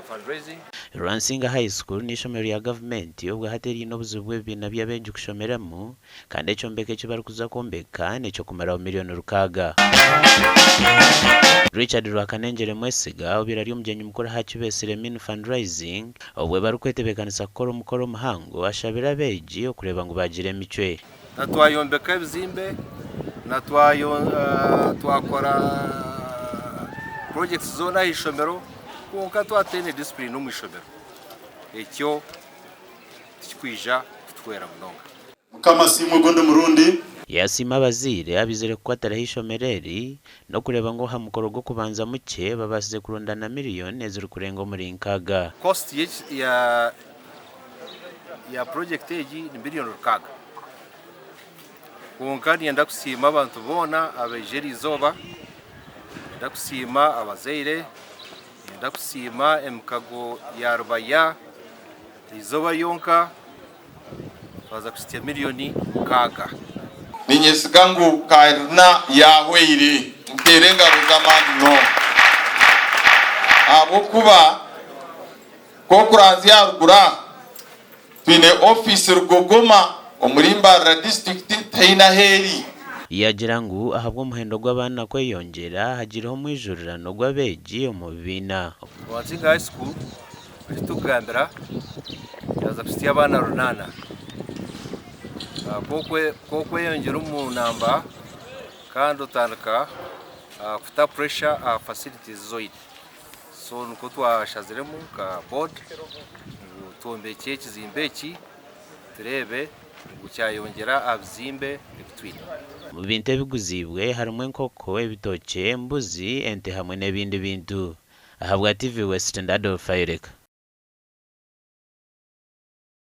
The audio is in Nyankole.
Fundraising. Rwansinga High School n'eishomero rya gavumenti obwo hati eriine obuzibu bw'ebibiina by'abeegi kushomeramu kandi ekyombeko eki barikuza kwombeka n'eky'okumaraho miriyoni rukaaga. Richard Rwakanengyere Mwesiga obaire ari omugyenyi mukuru aha kibetsire Mini Fundraising obwo barikwetebeekanisa kukora omukoro muhango ashabire abeegi okureeba ngu baagira emicwe. Na twayombeka ebizimbe, na twakora projects zoona aha ishomero kwonka twaba tutaine discipline omu ishomero ekyo tikikwija kutuhwera munonga. Mukama asiimwe ogundi murundi. Yasiima abazaire abaizire kukwatiraho eishomero eri n'okureeba ngu aha mukoro gw'okubanza mukye babaasize kurundana miriyoni ezirikurenga omuri nkaaga. Cost ya ya project egi ni miriyoni rukaaga. Kwonka niinyenda kusiima abantu boona abaija eriizooba, niinyenda kusiima abazaire, niinyenda kusiima emikago ya Rubaya, erizooba ryonka twaza kuhitsya miriyoni mukaaga. Niinyesiga ngu karina yaahweire. Muteere engaro z'amaani munonga. Ahabw'okuba Nk'okuranzya aharuguru aha, twine ofiisi Rugogoma omuri Mbarara disiturikiti tihaine ahu eri. Yaagira ngu ahabw'omuhendo gw'abaana kweyongyera, hagiireho omwijurirano gw'abeegi omu bibiina. Rwansinga High School eki turikugambira yaaza kuhitsya abaana runaana. Ku okweyongyera omu namba kandi otandika kuta pressure aha facilities ezi oine. So nikwo twashaziremu nka board ngu twombekye ekizimbe eki tureebe ngu kyayongyera aha bizimbe ebi twine. Omu bintu ebiguziibwe harimu enkoko, ebitookye, embuzi, ente hamwe n'ebindi bintu. Ahabwa TV West, ndi Adolf Ayoleka.